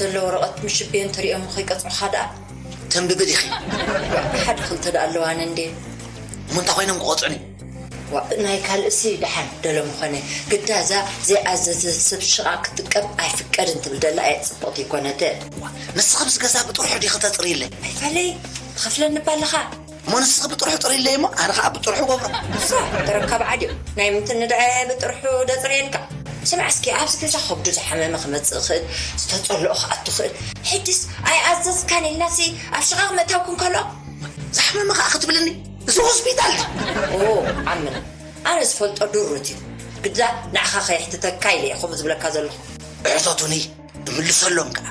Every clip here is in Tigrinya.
ዘሎ ወረቐት ምሽቤ እንተሪኦም ከይቀጽዑኻ ደኣ። ተንብቢ ዲኺ? ሓደ ክልተ ደኣ ኣለዋን እንዴ። እሞ እንታይ ኮይኖም ክቐጽዑኒ? ዋ፣ ናይ ካልእሲ ደሓን ደሎ ምኾነ። ግዳ እዛ ዘይኣዘዘ ሰብ ሽቓ ክትጥቀም ኣይፍቀድን ትብል ደላ እያ ጽብቕቲ ኣይኮነትን። ዋ፣ ንስኺ ምስ ገዛ ብጥርሑ ዲኺ ተጽርይለይ? ኣይፋለይ፣ ትኸፍለኒ እባ ኣለኻ። እሞ ንስኺ ብጥርሑ ጥርይለይ እሞ ኣነ ኸዓ ብጥርሑ ገብሮ። እሳ ተረካብ ዓድዩ ናይ ምንትን ንድዐ ብጥርሑ ደጽርየልካ። ስማዕ እስኪ፣ ኣብዚ ገዛ ከብዱ ዝሓመመ ክመጽእ ይኽእል፣ ዝተጸልኦ ክኣቱ ይኽእል። ሕጅስ ኣይኣዘዝካን ኢልናሲ ኣብ ሽቓቕ ምእታው ክንከሎ? ዝሓመመ ኸዓ ክትብልኒ? እዚ ሆስፒታል ድዩ? ኦ፣ ዓምና፣ ኣነ ዝፈልጦ ድሩት እዩ። ግዳ ንዓኻ ከየሕትተካ ኢለ እየ ከምኡ ዝብለካ ዘለኹ። እሕተቱኒ፣ እምልሰሎም ከኣ።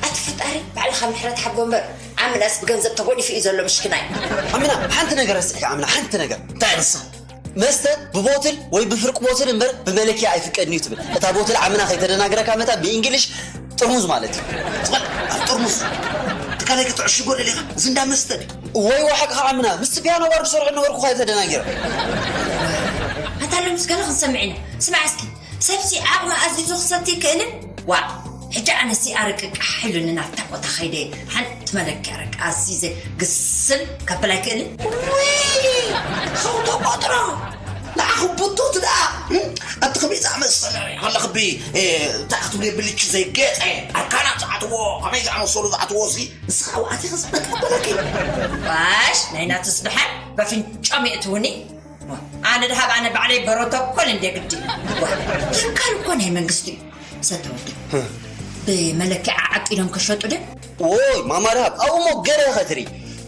ኣቲ ፈጣሪ፣ ባዕልኻ ምሕረት ሓቦ እምበር፣ ዓምናስ ብገንዘብ ተጎዲፉ እዩ ዘሎ ምሽክናይ። ዓምና፣ ሓንቲ ነገር ረሲዕካ ዓምና፣ ሓንቲ ነገር። እንታይ ንሳ? መስተ ብቦትል ወይ ብፍርቂ ቦትል እምበር ብመለኪያ ኣይፍቀድን እዩ ትብል። እታ ቦትል ዓምና ከይተደናግረካ መታ ብእንግሊሽ ጥርሙዝ ማለት እዩ። ትበል ኣብ ጥርሙዝ ትካለይ ክትዕሽጎ ደሊኻ፣ እዚ እንዳ መስተ ድዩ? ወይ ወሓቅኻ ዓምና፣ ምስቲ ፒያኖ ባር ዝሰርሑ ነበርኩ ከይተደናጊረ። ኣታ ሎምስ ገለ ክንሰምዕ ኢና። ስማዕ እስኪ፣ ሰብሲ ዓቕሚ ኣዚዙ ክሰቲ ይክእልን? ዋእ፣ ሕጂ ኣነሲ ኣረቂ ቃሕ ኢሉኒ ናብታ ቦታ ከይደ ሓንቲ መለኪያ ኣረቂ ኣዚዘ ግስል ከብል ኣይክእልን? ውይ፣ ሰው ተቆጥሮ። ንዓኹም ቡቱት ደኣ፣ እም? ኣቲ ከመይ ዝኣመሰለ ከለኽቢ፣ እ፣ እንታይ ክትብሊ ብልጭ ዘይገጸ፣ ኣርካናት ዝኣትዎ፣ ከመይ ዝኣመሰሉ ዝኣትዎ ሲ፣ ንስኻ ኣብኡ ኣቲኺ ዝበልካ በለኪ። ዋሽ፣ ናይ ናትስ ደሓን በፍንጫም የእትውኒ። ኣነ ድሃብ ኣነ ባዕለይ በሮቶኮል እንደ ግዲ። ዋ፣ ትካል እኮ ናይ መንግስቲ እዩ። ሰተወዲ። ብመለኪዓ ዓቂዶም ከሸጡ ደ? ኦይ፣ ማማ ድሃብ፣ ኣብኡ እሞ ገለ ኢኻ ትርኢ።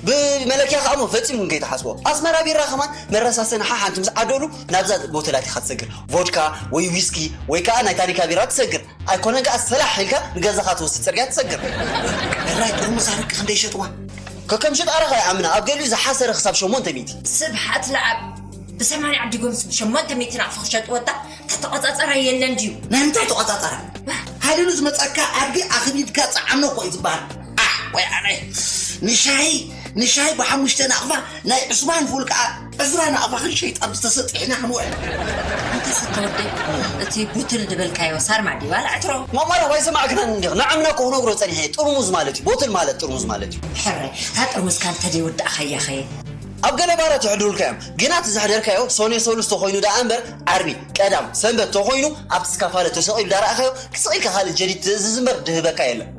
ብመለኪያ ከኣ እሞ ፈጺሙ ከይትሓስቦ። ኣስመራ ቢራ ከማን መረሳሰንሓ ሓንቲ ምስ ዓደሉ ናብዛ ቦተላት ኢኻ ትሰግር። ቮድካ ወይ ዊስኪ ወይ ከኣ ናይ ታኒካ ቢራ ትሰግር። ኣይኮነን ከኣ ሰላሕ ኢልካ ንገዛኻ ትወስድ ጽርግያ ትሰግር። ሕራይ ጥርሙዝ ኣረቂ ክንደይ ይሸጥዋ? ከከም ሽጣራኻ ይኣምና። ኣብ ገሊኡ ዝሓሰረ ክሳብ ሸሞንተ ሚእቲ። ስብሓት ለኣብ ብሰማንያ ዓዲጎም ሸሞንተ ሚእቲ ናቕፋ ክሸጥዎ እታ ተቆጻጸራ የለን ድዩ? ናይ ምንታይ ተቆጻጸራ? ሃሊሉ ዝመጸካ ኣድጊ ኣኽቢድካ ጸዓኖ እኮ እዩ ዝበሃል። ኣሕ፣ ወይ ኣነ። ንሻሂ፣ ንሻሂ ብሓሙሽተ ናቕፋ፣ ናይ ዑስማን ፉል ከኣ ዕስራ ናቕፋ ክንሸይጥ ኣብ ዝተሰጥሕ ኢና ክንውዕል። እንተ ሰተ ወደይ፣ እቲ ቡትል ዝበልካዮ ሳርማ ድዩ ዋላ ዕትሮ? ማማራ ዋይ ሰማዕክናን እንዲኽ፣ ንዓምና እኮ ክነግሮ ጸኒሐ፣ ጥርሙዝ ማለት እዩ፣ ቦትል ማለት ጥርሙዝ ማለት እዩ። ሕራይ፣ እታ ጥርሙዝካ እንተ ዘይወዳእካያ ኸየ? ኣብ ገለ ባራት ይሕድሩልካ እዮም፣ ግና እቲ ዘሕደርካዮ ሰኔ ሰሉስ ተኾይኑ ደኣ እምበር፣ ዓርቢ፣ ቀዳም፣ ሰንበት ተኾይኑ ኣብቲ ስካፋለ ተሰቒሉ ዳረኣኻዮ፣ ክስቕ ኢልካ ካልእ ጀዲድ ትእዝዝ እምበር ድህበካ የለን።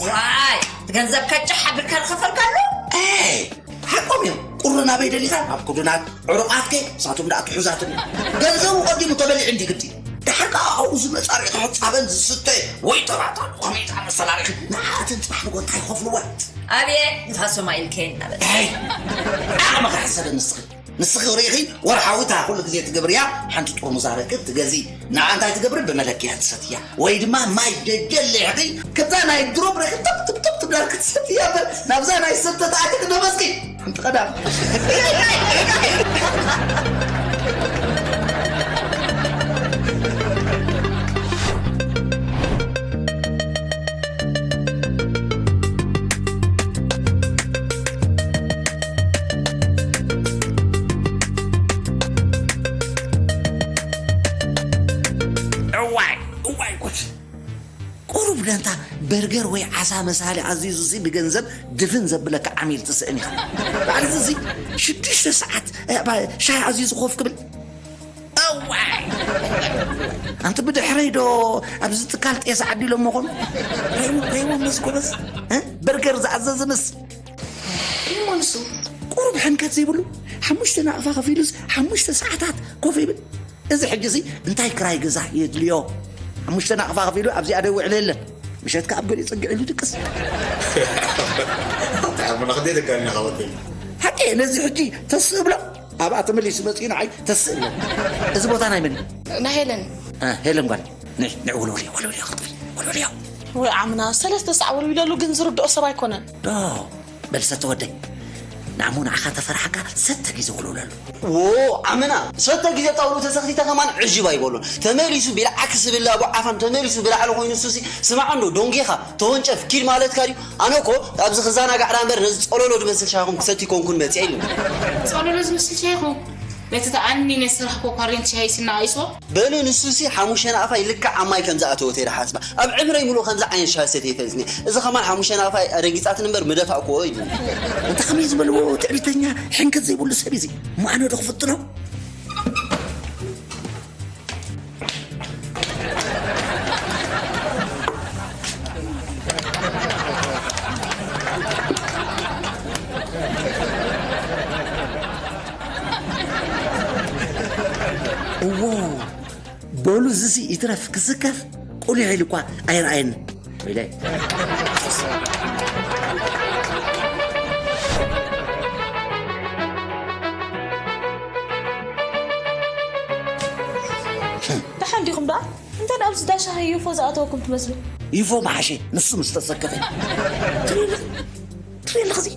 ዋይ፣ እቲ ገንዘብካ ጫሕ ኣቢልካ ዝኸፈልካሉ? ኤይ፣ ሓቆም እዮም። ቁሪ ናበይ ደሊኻ? ናብ ኩዱናት፣ ዕሩቓትከ? ንሳቶም ደኣ ትሑዛት እዮም። ገንዘቡ ቀዲሙ ተበሊዑ እንዲ ግዲ። ደሓር ከኣ ኣብኡ ዝመጻ ርእኻ ጻበን ዝስተ ወይ ተባታሉ ከመይ ዝኣመሰላ ርእኺ ንዓኣተን ጽባሕ ንጎ እንታይ ይኸፍልወን? ኣብየ ንፋሶማ ኢልከ እናበለ። ኤይ፣ ዓቕምኻ ሕሰበ ንስኺ። ንስኺ ርኢኺ ወርሓዊ እታ ኩሉ ግዜ ትገብርያ ሓንቲ ጥርሙዝ ኣረቂ ትገዚ። ንዓ እንታይ ትገብሪ? ብመለክያ ትሰትያ። ወይ ድማ ማይ ደገ ሌሕኺ፣ ከምዛ ናይ ድሮ ብረኺ ተብ ትብ ተብ ትብላ ክትሰትያ እምበር፣ ናብዛ ናይ ሰተ ተኣቲኺ ዶ መስኪ? ሓንቲ ቀዳም። እዋይ፣ እዋይ ጉድ! ቁሩብ ደንታ በርገር ወይ ዓሳ መሳሊ ኣዚዙ ሲ ብገንዘብ ድፍን ዘብለካ ዓሚል ትስእን ኢኻ። ባዕልዚ እዚ ሽዱሽተ ሰዓት፣ እ፣ ባ-፣ ሻሂ ኣዚዙ ኮፍ ክብል። እዋይ! ኣንቲ ብድሕረይ ዶ ኣብዚ ትካል ጤሳ ዓዲሎሞ ኾኑ? ረይዎ፣ ረይዎ ምስ ጎበዝ፣ እ? በርገር ዝኣዘዘ ምስ። እሞ ንሱ ቁሩብ ሕንከት ዘይብሉ ሓሙሽተ ናቕፋ ከፊሉስ ሓሙሽተ ሰዓታት ኮፍ ይብል። እዚ ሕጂ እዚ እንታይ ክራይ ገዛ የድልዮ? ሓሙሽተ ናቕፋ ከፊሉ ኣብዚኣ ደይ ውዕል የለን። ምሸት ከኣ ኣብ ገሊኡ ጽግዕ ኢሉ ድቅስ። እንታይ እሞ ናኽደይ ደጋኒ ናኻ ወደይ? ሓቂ ነዚ ሕጂ ተስእ ብሎ። ኣብኣ ተመሊሱ መጺኡ ንዓይ ተስእ ብሎ። እዚ ቦታ ናይ መን እዩ? ናይ ሄለን። እ፣ ሄለን ጓል። ንዒ፣ ንዒ፣ ወልወልዮ፣ ወልወልዮ፣ ክትብል፣ ወልወልዮ። ወይ ዓምና፣ ሰለስተ ሳዕ ወልዊለሉ ግን ዝርድኦ ሰብ ኣይኮነን። ዶ፣ በል ሰተ ወደይ። ንዓሞ ንዓኻ ተፈርሓካ ሰተ ግዜ ወልውለሉ። ዎ፣ ዓምና፣ ሰተ ግዜ ጣውሉ ተሰኽቲተ ከማን ዕዥብ ኣይበሉን። ተመሊሱ ቢልዓክስ ዝብል ኣቡ ዓፋን ተመሊሱ ብላዕሊ ኮይኑ እሱሲ፣ ስማዕ እንዶ፣ ዶንጌኻ፣ ተወንጨፍ፣ ኪድ ማለትካ ድዩ? ኣነ እኮ ኣብዚ ክዛናጋዕ ደኣ እምበር ነዚ ጸሎሎ ዝመስል ሻሂኹም ክሰቲ ኮንኩን መጽየ ኢሉ። ጸሎሎ ዝመስል ሻሂኹም? ነቲ ተኣኒነ ዝሰራሕክዎ ኳሬንት ሻሂ ስና ኣይስዎ? በሉ ንሱሲ ሓሙሽተ ናቕፋ ይልክዕ ኣብ ማይ ከም ዝኣተወት እየ ዝሓስባ። ኣብ ዕምረይ ሙሉእ ከምዚ ዓይነት ሻሂ ሰትየ ይፈልጥኒ። እዚ ኸማን ሓሙሽተ ናቕፋ ኣደንጊጻትኒ እምበር ምደፋእክዎ እዩ። እንተ ኸመይ ዝበልዎ ትዕቢተኛ ሕንክት ዘይብሉ ሰብ እዩ እዚ። እሞ ኣነ ዶ ክፍትኖ? እዎ፣ በሉ እዚሲ ይትረፍ ክስከፍ ቁሊሕ ኢሉ እኳ ኣይረኣየኒ። ወይለይ። ደሓን ዲኹም ደኣ? እንታይ ደኣ ኣብዚ ዳሻ ይፎ ዝኣተወኩም ትመስሉ? ይፎ መሓሸ፣ ንሱ ምስ ተሰከፈ። ትሪሊ፣ ትሪሊ ኸዚ።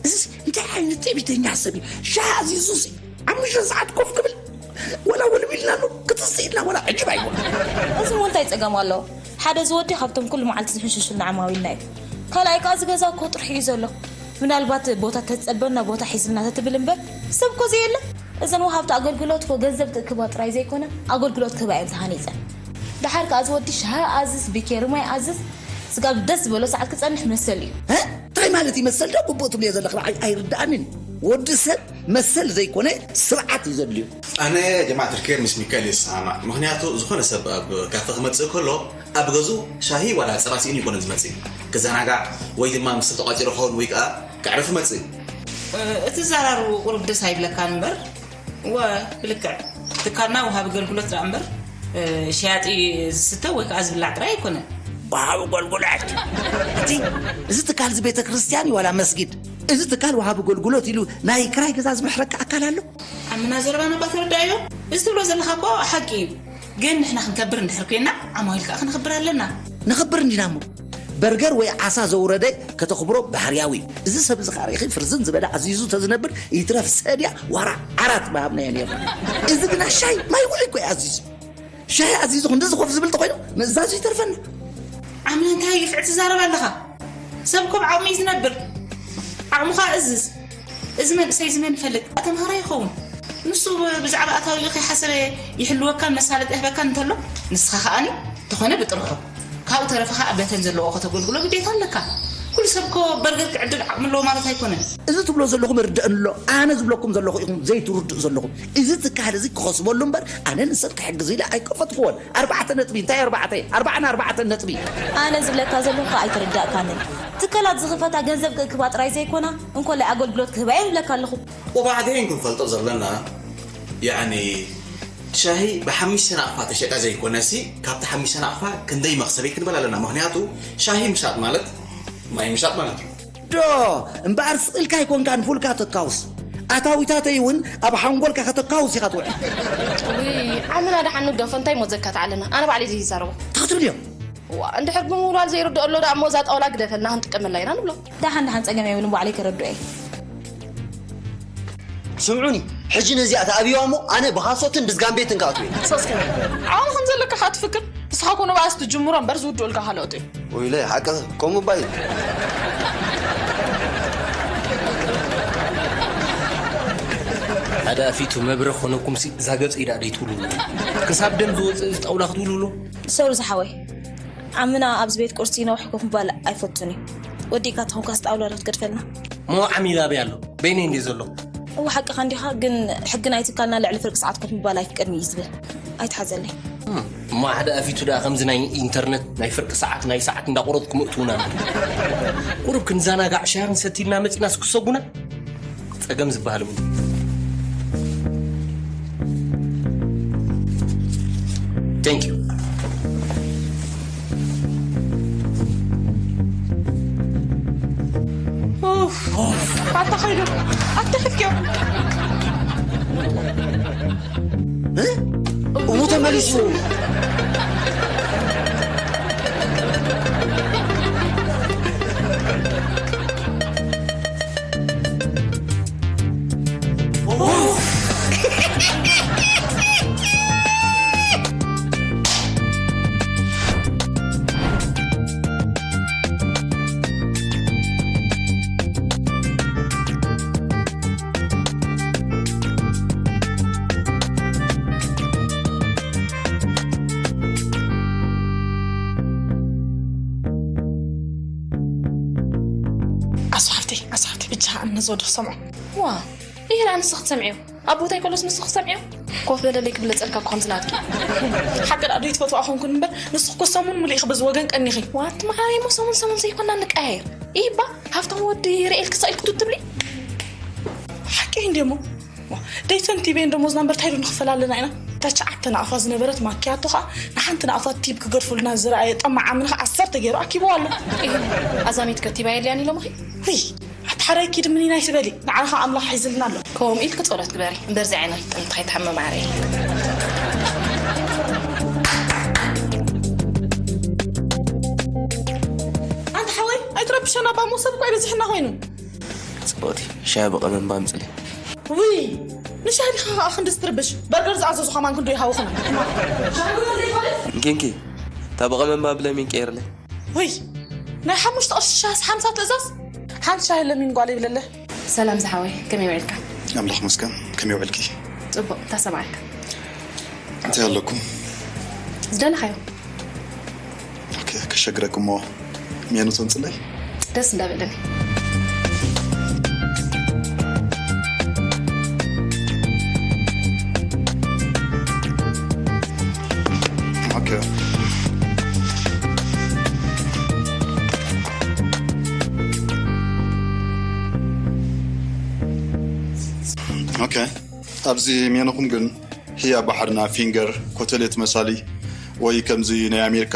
እዚስ እንታይ ዓይነት ትዕቢተኛ ሰብ እዩ? ሻሂ ኣዚዙ ሲ ሓሙሽተ ሰዓት ኮፍ ክብል? ወላ ወልብ ኢልና ኣሎ፣ ክትስእ ኢልና ወላ ዕጅብ ኣይኮን። እዚ እውን እንታይ ጸገም ኣለዎ? ሓደ እዚ ወዲ ካብቶም ኩሉ መዓልቲ ዝሕሽሹልና ዓማዊልና እዩ። ካልኣይ ከኣ እዚ ገዛ እኮ ጥርሑ እዩ ዘሎ። ምናልባት ቦታ ተትጸበና ቦታ ሒዝልና ተትብል እምበር ሰብ እኮ ዘየለ። እዘን ወሃብቲ ኣገልግሎት እኮ ገንዘብ ክእክባ ጥራይ ዘይኮነ ኣገልግሎት ክህባ እየን ተሃኒጸን። ደሓር ከኣ እዚ ወዲ ሻሂ ኣዝዝ፣ ቢኬሪ ማይ ኣዝዝ፣ ስጋብ ደስ ዝበሎ ሰዓት ክጸንሕ መሰል እዩ። እ? እንታይ ማለት እዩ መሰል ዶ ግቡእ ትብልዮ ዘለኽ? ንዓይ ኣይርድኣንን። ወዲ ሰብ መሰል ዘይኮነ ስርዓት እዩ ዘድልዩ። ኣነ ጀማዓ ትርኬር ምስ ሚካኤል ይሰማማዕ። ምኽንያቱ ዝኾነ ሰብ ኣብ ካፈ ክመጽእ ከሎ ኣብ ገዝኡ ሻሂ ዋላ ጸባ ስኢኑ ይኮነ ዝመጽእ። ክዘናጋዕ ወይ ድማ ምስ ተቋጺሩ ክኸውን ወይ ከኣ ከዕርፍ ይመጽእ። እቲ ዘራርቡ ቁሩብ ደስ ኣይብለካን እምበር፣ እወ፣ ብልክዕ ትካልና ወሃቢ ኣገልግሎት ደኣ እምበር፣ እ፣ ሸያጢ ዝስተ ወይ ከኣ ዝብላዕ ጥራይ ኣይኮነን። ወሃቢ ኣገልግሎት። እቲ፣ እዚ ትካል እዚ ቤተ ክርስቲያን እዩ ዋላ መስጊድ? እዚ ትካል ወሃቢ ኣገልግሎት ኢሉ ናይ ክራይ ገዛ ዝምሕረካ ኣካል ኣሎ? ዓምና ዘረባና እባ ተረዳእዮ። እዚ ትብሎ ዘለኻ እኮ ሓቂ እዩ። ግን ንሕና ክንከብር እንድሕር ኮይንና፣ ዓማዊል ከኣ ክነኽብር ኣለና። ነኽብር እንዲና እሞ። በርገር ወይ ዓሳ ዘውረደ ከተኽብሮ ባህርያዊ እዩ። እዚ ሰብ እዚ ከኣ ርኢኺ ፍርዝን ዝበለ ኣዚዙ ተዝነብር ይትረፍ ሰድያ ዋራ ዓራት ምሃብናዮ ነይርና። እዚ ግና ሻሂ ማይ ውዑይ እኮ እዩ ኣዚዙ። ሻሂ ኣዚዙ ክንድዚ ኮፍ ዝብል ተኾይኑ ምእዛዙ ይተርፈና። ዓምና እንታይ ግፍዒ ትዛረብ ኣለኻ? ሰብ እኮ ብዓቕሙ እዩ ዝነብር። ዓቕምኻ እዝዝ። እዚ መንእሰይ እዚ መን ይፈልጥ? ተምሃራይ ይኸውን። ንሱ ብዛዕባ ኣታዊኡ ከይሓሰበ ይሕልወካን መሳለጢ ይህበካን እንተሎ፣ ንስኻ ከኣኒ ተኾነ ብጥርሑ። ካብኡ ተረፈ ከኣ በተን ዘለዎ ከተገልግሎ ግዴታ ኣለካ። ኩሉ ሰብ እኮ በርገር ክዕድል ዓቕሚ ኣለዎ ማለት ኣይኮነን። እዚ ትብሎ ዘለኹም ይርድእኒ ኣሎ። ኣነ ዝብለኩም ዘለኹ ኢኹም ዘይትርድኡ ዘለኹም። እዚ ትካል እዚ ክኸስበሉ እምበር ኣነ ንሰብ ክሕግዝ ኢለ ኣይከፈትኩዎን። ኣርባዕተ ነጥቢ፣ እንታይ ኣርባዕተ? ኣርባዓን ኣርባዕተን ነጥቢ። ኣነ ዝብለካ ዘለኹ ኣይተረዳእካንን። ትካላት ዝኽፈታ ገንዘብ ክእክባ ጥራይ ዘይኮና፣ እንኮላይ ኣገልግሎት ክህባ እየን ይብለካ ኣለኹ። ወባዕድየን ክንፈልጦ ዘለና፣ ያዕኒ፣ ሻሂ ብሓሙሽተ ናቕፋ ተሸጠ ዘይኮነሲ፣ ካብቲ ሓሙሽተ ናቕፋ ክንደይ መኽሰበይ ክንበል ኣለና። ምኽንያቱ፣ ሻሂ ምሻጥ ማለት ማይ ምሻጥ ማለት እዩ። ዶ፣ እምበኣር ስቕ ኢልካ ኣይኮንካን ፉልካ ተካውስ። ኣታዊታተይ እውን ኣብ ሓንጎልካ ከተካውስ ኢኻ ትውዕል። ውይ፣ ዓምና ደሓን ንግደፎ፣ እንታይ እሞ ዘካትዓለና? ኣነ ባዕለይ ዘይዛረቦ። እንታይ ክትብል እዮም? ዋ፣ እንድሕር ብምውላል ዘይርድኦ ኣሎ ደኣ እሞ እዛ ጣውላ ግደፈልና፣ ክንጥቀመላ ኢና ንብሎ። ደሓን ደሓን፣ ጸገም የብሉን፣ ባዕለይ ከረድኦ እየ። ስምዑኒ፣ ሕጂ ነዚኣ ተኣብይዋ እሞ ኣነ ብኻሶትን ብዝጋምቤትን ክኣትው እየ። ሶስ ከመይ? ዓቕሚ ከም ዘለካ ከኣ ትፍክር? ንስኻ እኮ ንብኣስ ትጅምሮ እምበር ዝውድኡልካ ካልኦት እዮም። ወይለ፣ ሓቂ ከምኡ እባ እዩ። ሓደ ኣፊቱ መብረ ኮነኩምሲ እዛ ገጸይ ደኣ ደይትውልውሉ። ክሳብ ደም ዝወጽእ እዚ ጣውላ ክትውልውሉ? ሶሪ ዝሓወይ። ዓምና ኣብዚ ቤት ቁርሲ ነዊሕ ኮፍ ምባል ኣይፈቱን እዩ። ወዲእካ ተኾንካስ ጣውላ ዶ ትገድፈልና? እሞ ዓሚል ኣበይ ኣሎ? በይነይ እንድየ ዘሎ። እወ ሓቅኻ እንዲኻ፣ ግን ሕጊ ናይ ትካልና ልዕሊ ፍርቂ ሰዓት ኮፍ ምባል ኣይፍቀድን እዩ ዝብል። ኣይትሓዘለይ። እም፣ እሞ ሓደ ኣፊቱ ደኣ ከምዚ ናይ ኢንተርነት ናይ ፍርቂ ሰዓት ናይ ሰዓት እንዳቆረጽኩም እትውና። ቁሩብ ክንዘናጋዕ ሻሂ ክንሰቲ ኢልና መጺናስ ክሰጉና? ጸገም ዝበሃል እውን። Thank you። ኡፍ፣ ኣታ ኸይዱ፣ ኣታ ሕልክዮ። እ? እሙ ተመሊሱ። ወዲ ክሰምዖ። ዋ፣ ይሄ ንስኺ ክትሰምዕዮ? ኣብ ቦታይ ከሎስ ንስኺ ክትሰምዕዮ? ኮፍ በለለይ ክብለጸልካ እኮ ከምዚ ናትኪ። ሓቂ ደኣ ዶ ይትፈትዋ ኮንኩን እምበር፣ ንስኺ እኮ ሰሙን ሙሉእ ኢኺ በዚ ወገን ቀኒኺ። ዋት መዓረይ እሞ ሰሙን ሰሙን ዘይኮና ንቀያየር። ይባ፣ ሃፍቶም ወዲ ርኤል ክሳኢል ክትብል ትብሊ? ሓቂ እንዴ እሞ? ዋ፣ ደይተን ቲቤን ደሞዝና እምበር እንታይ ዶ ንኽፈል ኣለና ኢና? እታ ትሽዓተ ናቕፋ ዝነበረት ማኪያቶ ኸኣ ንሓንቲ ናቕፋ ቲብ ክገድፉልና ዝረኣየ ጠማዕ ዓምኒ ኸኣ ዓሰርተ ገይሩ ኣኪብዋ ኣሎ። ኢሂ፣ ኣዛሚት ከቲባ የድልያን ኢሎምኺ? ውይ፣ ኣታ ሓራይ ኪድ ምኒን ኣይትበሊ፣ ንዓና ኸኣ ኣምላኽ ሒዝልና ኣሎ። ከምኡ ኢልኪ ጸሎት ግበሪ፣ እምበር እዚ ዓይና ይጥምት ከይትሓመ ማዕረይ። ኣንታ ሓወይ፣ ኣይትረብሸና እባ፣ እሞ ሰብ እኮ ኣይበዝሕና ኮይኑ። ጽቡቕቲ፣ ሻሂ ብቐመም ባምጽሊ። ውይ፣ ንሻሂ ዲኻ ኸኣ ክንድዚ ትርብሽ? በርገር ዝኣዘዙ ኸማን ክንዶ ይሃውኹና። ኪንኪ፣ እታ ብቐመም ባብ ለሚን ቀይርለይ። ውይ፣ ናይ ሓሙሽተ ቅርሺ ሻሂስ ሓምሳ ትእዛዝ? ሓንቲ ሻሂ ለሚን ጓል ይብለለ። ሰላም ዝሓወይ፣ ከመይ ውዒልካ? ኣምላኽ መስገን፣ ከመይ ውዕልኪ? ጽቡቕ፣ እንታይ ሰማዕካ? እንታይ ኣለኩም? ዝደለኻዮ። ኦኬ፣ ከሸግረኩም እሞ ሜኑ ተምጽለይ? ደስ እንዳበለኒ። ኦኬ። ኦኬ። ኣብዚ ሜኑኹም ግን ህያ ባሕርና ፊንገር፣ ኮተሌት መሳሊ፣ ወይ ከምዚ ናይ ኣሜሪካ፣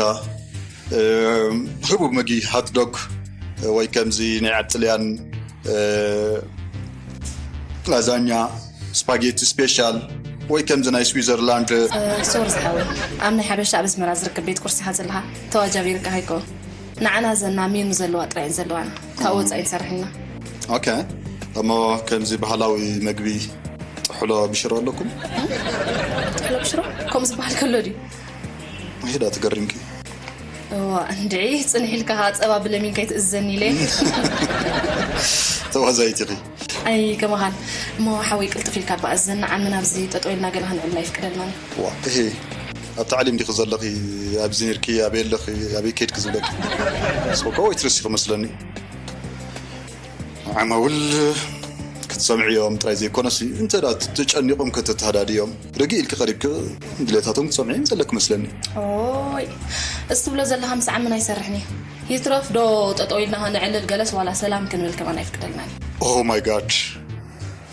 እ፣ ህቡብ መጊ ሃት ዶግ፣ ወይ ከምዚ ናይ ዓጥልያን፣ እ፣ ላዛኛ፣ ስፓጌቲ ስፔሻል፣ ወይ ከምዚ ናይ ስዊዘርላንድ። እ፣ ሶሪ ዝሓወይ፣ ኣብ ናይ ሓበሻ ኣብ ኣስመራ ዝርከብ ቤት ቁርሲ ኢኻ ዘለኻ፣ ተዋጃቢርካ ኣይኮን። ንዓና ዘና ሜኑ ዘለዋ ጥራይ እየን ዘለዋና። ካብኡ ወጻኢ ንሰርሕ ኢና። ኦኬ። እሞ ከምዚ ባህላዊ መግቢ ጥሕሎ ብሽሮ ኣለኩም? ጥሕሎ ብሽሮ? ከምኡ ዝበሃል ከሎ ድዩ? ይሄዳ ትገርምኪ። እዋ፣ እንድዒ፣ ጽንሕ ኢልካ ኸኣ ጸባ ብለሚን ከይትእዝዘኒ ኢለ። ተዋዛይት ኢኺ። ኣይ፣ ከማኻን። እሞ ሓወይ ቅልጥፍ ኢልካ እባ እዘን ንዓሚ ናብዚ ጠጠው ኢልና ገለ ክንዕልል ኣይፍቅደልናን። ዋ፣ እሄ፣ ኣብ ታዕሊም ዲኺ ዘለኺ? ኣብዚ ነርኪ? ኣበይ ኣለኺ? ኣበይ ከድኪ ዝብለኪ? ሰው እኮ ወይ ትረሲኺ መስለኒ። ዓማውል ክትሰምዕዮም ጥራይ ዘይኮነሲ፣ እንተ ደኣ ተጨኒቖም ከተተሃዳድዮም፣ ርግእ ኢልኪ ቀሪብኪ ድሌታቶም ክትሰምዒ ዘለኪ መስለኒ። ኦይ፣ እሱ ትብሎ ዘለኻ ምስ ዓምና ኣይሰርሕን እዩ። ይትረፍ ዶ ጠጠው ኢልና ከነዕልል ገለስ ዋላ ሰላም ክንብል ከማን ኣይፍቅደልናን እዩ። Oh my God።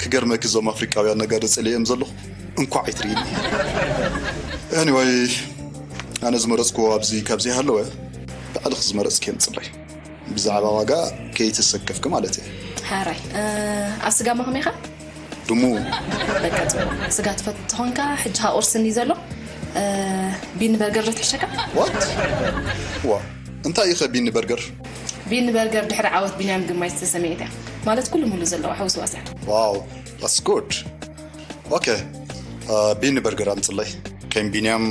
ክገርመኪ እዞም ኣፍሪቃውያን ነጋዶ ጸሊኤም ዘለኹ እንኳዕ ኣይትርእይኒ። Anyway፣ ኣነ ዝመረጽክዎ ኣብዚ ካብ ዘይሃለወ ባዕልኺ ዝመረጽክዮ ምጽለይ። ብዛዕባ ዋጋ ከይተሰከፍኪ ማለት እየ። ሓራይ፣ እ፣ ኣብ ስጋ መኸም ኢኻ? ድሙ። በቃ ጽቡቕ። ስጋ ትፈቱ ተኾንካ፣ ሕጂ ኸኣ ቁርሲ እንዲ ዘሎ፣ እ፣ ቢኒ በርገር ዶ ትሕሸካ? What? ዋ፣ እንታይ ኢኸ ቢኒ በርገር? ቢኒ በርገር ድሕሪ ዓወት ቢንያም ግርማይ ዝተሰመየት እያ። ማለት ኩሉ ሙሉ ዘለዋ ሕውስዋስ እያ። Wow, that's good. ኦኬ፣ እ፣ ቢኒ በርገር ኣምጽለይ። ከም ቢንያም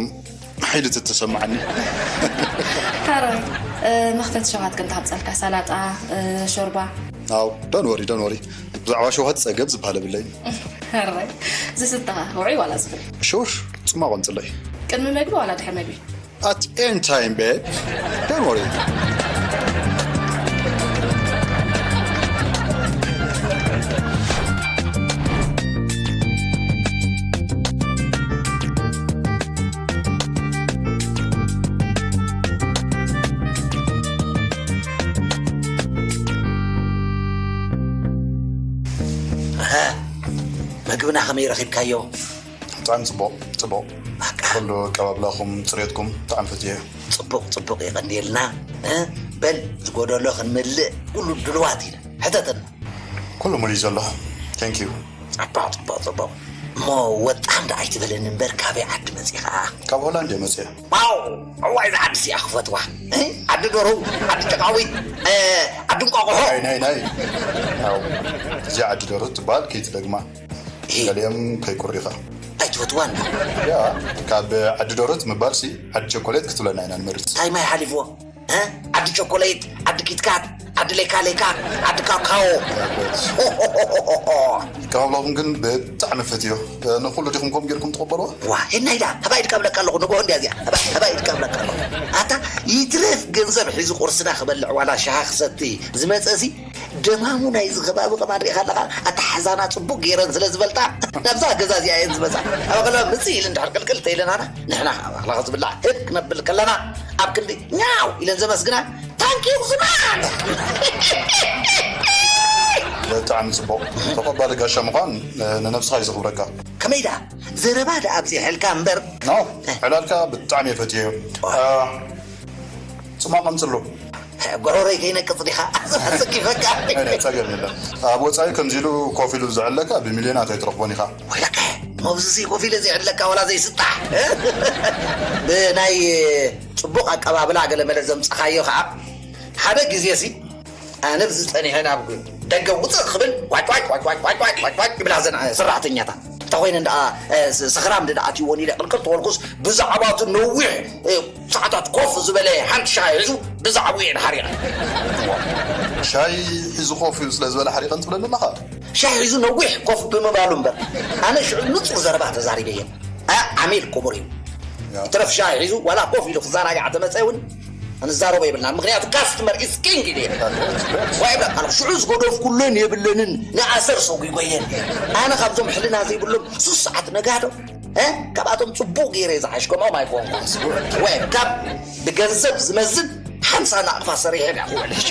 ሓይሊ ተተሰማዓኒ። ካሮይ፣ እ፣ መኽተቲ ሸውሃት ክንተሃብጸልካ፣ ሰላጣ፣ እ፣ ሾርባ። ኣው፣ don't worry፣ don't worry። ብዛዕባ ሸውሃት ጸገብ ዝበሃል የብለይን። ካሮይ፣ ዝስተኻ ውዑይ ዋላ ዝኽሪ? Sure፣ ጽማቕ ኣምጽለይ። ቅድሚ መግቢ ዋላ ድሕሪ መግቢ? At any time, babe. Don't worry. ኣሃ፣ መግብና ከመይ ረኺብካዮ? ብጣዕሚ ጽቡቕ፣ ጽቡቕ። በቃ። ኩሉ ኣቀባብላኹም፣ ጽሬትኩም ብጣዕሚ ፈትየ። ጽቡቕ፣ ጽቡቕ፣ የቐንየልና። እ? በል፣ ዝጎደሎ ክንምልእ ኩሉ ድልዋት ኢና። ሕተተና። ኩሉ ሙሉእ እዩ ዘሎ። Thank you። ጽቡቕ፣ ጽቡቕ፣ ጽቡቕ። እሞ ወጣም ደኣ ኣይትበለኒ እምበር፣ ካበይ ዓዲ መጺኻ? ካብ ሆላንድ እየ መጺአ። ዋው! እዋይ፣ እዛ ዓዲ እዚኣ ክፈትዋ። እ? ዓዲ ደርሆ፣ ዓዲ ጨቃዊት፣ እ፣ ዓዲ እንቋቑሖ። ናይ፣ ናይ፣ ናይ። ኣው፣ እዚኣ ዓዲ ደርሆ ትበሃል ከይትደግማ። እ። ገሊኦም ከይኩሪኻ። ኣይትፈትዋን? ያ፣ ካብ ዓዲ ደርሆ ምባልሲ ዓዲ ቸኮሌት ክትብለና ኢና ንመርጽ። እንታይ ማይ ሓሊፍዎ? እ? ዓዲ ቸኮሌት፣ ዓዲ ኪትካት፣ ዓዲ ሌካ ሌካ፣ ዓዲ ካካዎ። ኣቀባብላኹም ግን ብጣዕሚ ፈትዮ። ንኹሉ ዲኹም ከምኡ ጌርኩም ትቕበልዎ? ዋ፣ ሄናይ ደኣ፣ ኣባይ ድቀብለካ ኣለኹ፣ ንግሆ እንድያ እዚኣ። ኣባይ፣ ኣባይ ድቀብለካ ኣለኹ። ኣታ፣ ይትረፍ ገንዘብ ሒዙ ቁርስና ክበልዕ ዋላ ሻሂ ክሰቲ ዝመጸሲ፣ ደማሙ ናይዚ ከባቢ ከማን ሪኢኻ ኣለኻ? ኣታ ሓዛና ጽቡቕ ገይረን ስለ ዝበልጣ ናብዛ ገዛ እዚኣ እየን ዝመጻ። ኣብ ኣኸለዋ ምጽእ ኢለን ድሕር ቅልቅል ተኢለናና ንሕና ኣብ ኣኽላኻ ዝብላዕ ህብ ክነብል ከለና ኣብ ክንዲ ኛው ኢለን ዘመስግና ታንኪዩ ዝማን። ብጣዕሚ ጽቡቕ። ተቐባሊ ጋሻ ምዃን ንነብስኻ እዩ ዘኽብረካ። ከመይ ደኣ ዘረባ ደኣ ኣብዚሐልካ እምበር። ኖ ዕላልካ ብጣዕሚ እየ ፈትየዮ። ጽማቕ ኣምፅሉ። ጎሮሮይ ከይነቅፅ ዲኻ ኣዘኻኪፈካ። ጸገም የለን። ኣብ ወፃኢ ከምዚ ኢሉ ኮፍ ኢሉ ዘዕለካ ብሚልዮናት ኣይትረኽቦን ኢኻ። ወይለካ መብዝዚ ኮፍ ኢለ ዘይዕለካ ዋላ ዘይስጣሕ ብናይ ፅቡቕ ኣቀባብላ ገለመለ ዘምፀኻዮ ከዓ ሓደ ግዜ ሲ ኣነ ብዝፀኒሐ ናብ ደገ ውፅእ ክብል ዋጭዋጭ ዋጭዋጭ ዋጭዋጭ ዋጭዋጭ ይብላ ዘን ሰራሕተኛታት እንተ ኮይነን ደኣ ሰኽራም ደኣ ኣትይወን ኢለ ቅልቅል ተበልኩስ ብዛዕባ እቲ ነዊሕ ሰዓታት ኮፍ ዝበለ ሓንቲ ሻሂ ሒዙ ብዛዕባኡ እየን ሓሪቐን። ሻሂ ሒዙ ኮፍ ኢሉ ስለ ዝበለ ሓሪቐን ትብለኒ ኣለኻ? ሻሂ ሒዙ ነዊሕ ኮፍ ብምባሉ እምበር ኣነ ሽዑ ንፁር ዘረባ ተዛሪበ እየ። ዓሚል ክቡር እዩ። ይትረፍ ሻሂ ሒዙ ዋላ ኮፍ ኢሉ ክዘናጋዕ ተመፀ እውን ንዛረቦ የብልና ምክንያቱ customer is king ኢለ እየ። ዋይ ብላ ካልኩ ሽዑ ዝገደፍኩለን የብለንን ንኣሰር ሰጒጎየን። ኣነ ካብዞም ሕልና ዘይብሎም ሱስ ሰዓት ነጋዶ ካብኣቶም ፅቡቅ ገይረ ዝሓሽኮምኦም ኣይኮንኩ። ወይ ካብ ብገንዘብ ዝመዝን ሓምሳ ናቕፋ ሰሪሐ ዳ ክውዕል ሕጂ።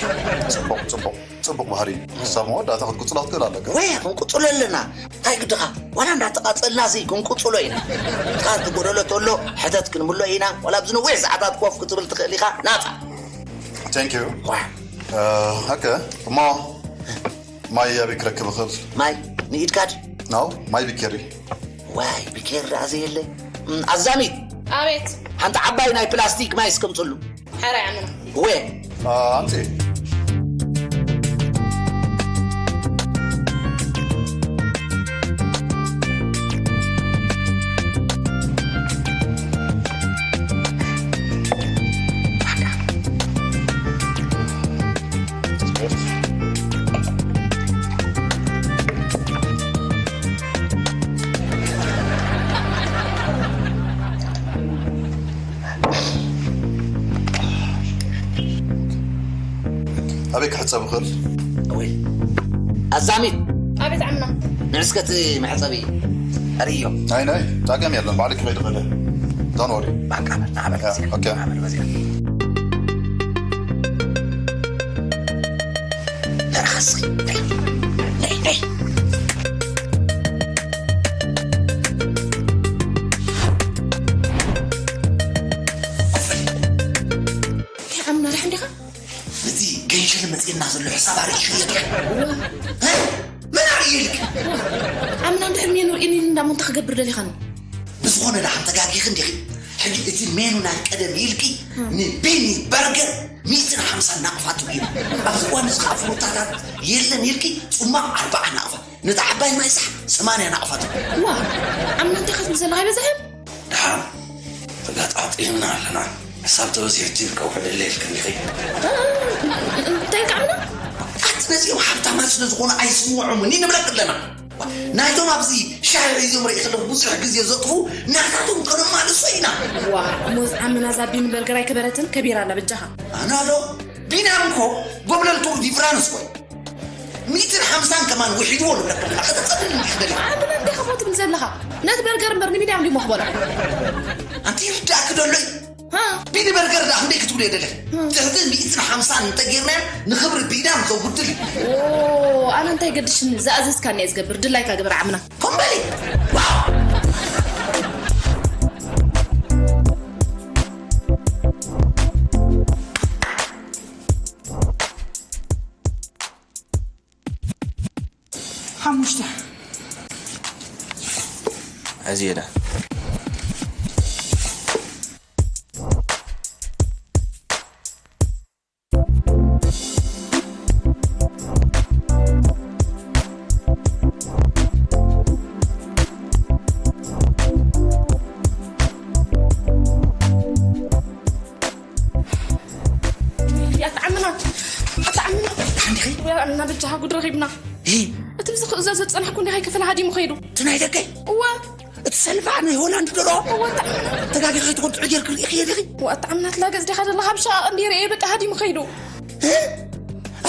ፅቡቅ ፅቡቅ ፅቡቅ ባህሪ እዩ። ክሳብ መወዳእታ ክትቅፅሎ ክትክእል ኣለካ። ወይ ክንቅፅሎ ኣለና። እንታይ ግድኻ ዋላ እንዳተቃፀልና ሲ ክንቅፅሎ ኢና። ጥቃት ዝጎደሎ ተሎ ሕተት ክንብሎ ኢና። ዋላ ኣብዚ ነዊሕ ሰዓታት ኮፍ ክትብል ትኽእል ኢኻ ናፃ። Thank you. ኦኬ እሞ ማይ ኣበይ ክረክብ እኽእል? ማይ ንኢድካ ድዩ? ናው ማይ ቢኬሪ። ዋይ ቢኬሪ ደኣ ዘየለ። ኣዛሚት። ኣቤት። ሓንቲ ዓባይ ናይ ፕላስቲክ ማይ እስከምፅሉ። ሓራይ ዓመና። ወ። ኣምፂ። ኣበይ ክሕጸብ እኽእል? እወይ ኣዛሚት ኣቤት ዓምና ንዕስከቲ መሕጸቢ ኣርእዮ። ናይ ናይ ጸገም የለን ባዕልኪ ከይድ እኽእል እየ። Don't worry. በቃ በል ንዓበል በዚኣ ኦኬ። ንዓበል በዚኣ። ተረኸስኪ ነይ ነይ ነይ ዓምና ርሕ እንዲኻ ነዚ ገንሸል መፅና ዘሎ ሕሳብ ኣርእዩ የድካ መን ኣርእዩ ኢልክ ኣምና እንድሕር ሜኑ ርእኒ እንዳሞ እንታይ ክገብር ደሊኻኒ ብዝኾነ ደሓን ተጋጊኺ እንዲኺ ሕጂ እቲ ሜኑ ናይ ቀደም ኢልኪ ንቢኒ በርገር ሚእትን ሓምሳን ናቕፋ ትብሉ ኣብዚ እዋን እዚ ከዓ ፍሩታታት የለን ኢልኪ ፅማቕ ኣርባዓ ናቕፋ ነታ ዓባይ ማይ ሳሕ ሰማንያ ናቕፋ ትብሉ ዋ ኣምና እንታይ ክትብል ዘለኻ ይበዝሕን ደሓን ተጋጣጢምና ኣለና። ሕሳብ ተበዚሑ ቲም ከውሕደለይ ኢልክን ዲኺ? እንታይ ከዓና? ኣቲ ነዚኦም ሓብታማት ስለ ዝኾኑ ኣይስምዖምን እዩ ንብለክ ኣለና። ናይቶም ኣብዚ ሻሂ ሒዞም ርኢ ከለኹ ብዙሕ ግዜ ዘጥፉ ናታቶም ከነማልሶ ኢና። ዋ እሞ ዝዓመና እዛ ቢኒ በርገር ኣይከበረትን ከቢራ ኣላ በጃኻ። ኣናዶ ቢንያም እኮ ጎብለል ቱር ዲ ፍራንስ ኮይ ሚእትን ሓምሳን ከማን ውሒድዎ ንብለካ ኣለና ከተጸልል እንዲኺ ደሊኻ። ኣንተ መን ዲኻ ፎትም ዘለኻ? ነቲ በርገር እምበር ንቢንያም ድዩ መኽበሎ? ኣንቲ ይርዳእኪ ደሎ እዩ። ቢኒ በርገር ደኣ ክንደይ ክትብሉ የደለኺ? ትሕቲ ሚእትን ሓምሳን እንተጌርናዮ ንኽብሪ ቢንያም ዘጉድል እዩ። ኣነ እንታይ ገድሽኒ ዝኣዘዝካኒ እየ ዝገብር ድላይካ ግበር ዓምና። ኮምበሊ ዋው ሓሙሽተ ኣዝየዳ ኣጣዕምና ኣጣዕምና ሓንዲኸይ እና በጃኻ ጉድ ረኺብና እቲ ብዝኽእዘ ዘጸናሕኩ እንዲኻ ክፍል ሃዲሙ ኸይዱ እቲ ናይ ደገይ እዋ እቲ ሰልፋዕ ናይ ሆላንድ ደሮ ተጋጊ ከይትኾን ጥዑ ጌርክ ርኢኽዮ ዲኺ ዋጣዕምና ትላገጽ ዲኻ ዘለኻ ብሻቕ እንዲ ርኤ በቃ ሃዲሙ ኸይዱ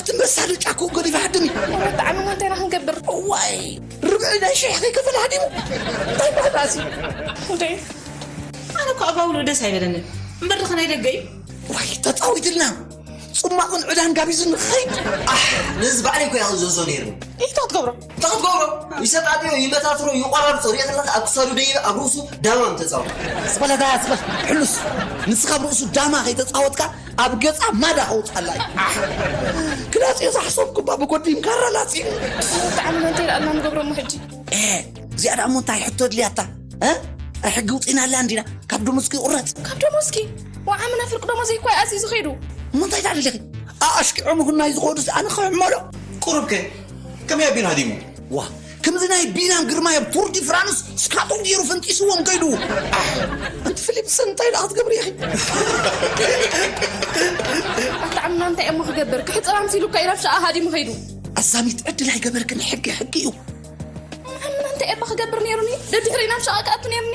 እቲ እቲ መሳለጫ እኮ ገዲፈ ሃድም እዩ። ብጣዕሚ እሞ እንታይ ኢና ክንገብር? እዋይ፣ ርብዒ ናይ ሽሕ ከይከፈለ ሃዲሙ። እንታይ ባህላሲ? ወደይ፣ ኣነ እኮ ኣባውልኡ ደስ ኣይበለንን። እምበር ድኸ ናይ ደገ እዩ። ዋይ፣ ተጻዊትልና። ጽማቕን ዕዳን ጋቢዝን ንኸይድ። ኣሕ፣ ነዚ ባዕለይ እኮ እያ ክእዘዞ ነይሩ። እንታይ ክትገብሮ? እንታይ ክትገብሮ? ይሰጣጥዮ፣ ይመታትሮ፣ ይቆራርጾ። ሪእኻ ኣለኻ? ኣብ ክሳዱ ደይበ፣ ኣብ ርእሱ ዳማ ምተጻወተ። ዝበለ ዳ፣ ዝበል፣ ሕሉስ። ንስኻ ኣብ ርእሱ ዳማ ከይተጻወትካ፣ ኣብ ገጻ ማዳ ከውጻላ እዩ። ኣሕ፣ ክላጽዮ ዝሓሰብኩ እባ ብጎዲም ካራ ላጺ። ብጣዕሚ መን ተይልኣልና ንገብሮ እሞ ሕጂ። ኤ፣ እዚኣ ደኣ እሞ እንታይ ሕቶ ኣድልያታ? እ? ሕጊ ውጺእናላ እንዲና። ካብ ደሞዝኪ ይቑረጽ። ካብ ደሞዝኪ? ወዓምና ፍርቂ ደሞዘይ እኮ እዩ ኣዝዩ ዝኸይዱ። እሞ እንታይ ደኣ ደለኺ? ኣሽኪዖም ይኹን ናይ ዝኸዱስ ኣነ ክሕመሎ። ቁሩብከ ከመይ ኣቢሉ ሃዲሙ? ዋ፣ ከምዚ ናይ ቢናም ግርማይ ኣብ ቱር ዲ ፍራንስ ስካቶ ገይሩ ፈንጢስዎም ከይዱ። ኣሕ፣ ኣንቲ ፊሊፕስ እንታይ ደኣ ክትገብሪ ኢኺ? ኣታ ዓምና እንታይ እሞ ክገብር? ክሕጽብ ኣምሲሉ እኮ እዩ ናብ ሸቓ ሃዲሙ ከይዱ። ኣዛሚት ዕድል ኣይገበርክን፣ ሕጊ ሕጊ እዩ። ዓምና እንታይ እባ ክገብር ነይሩኒ? ደድሕሪ ናብ ሸቓ ክኣቱ ነይሩኒ።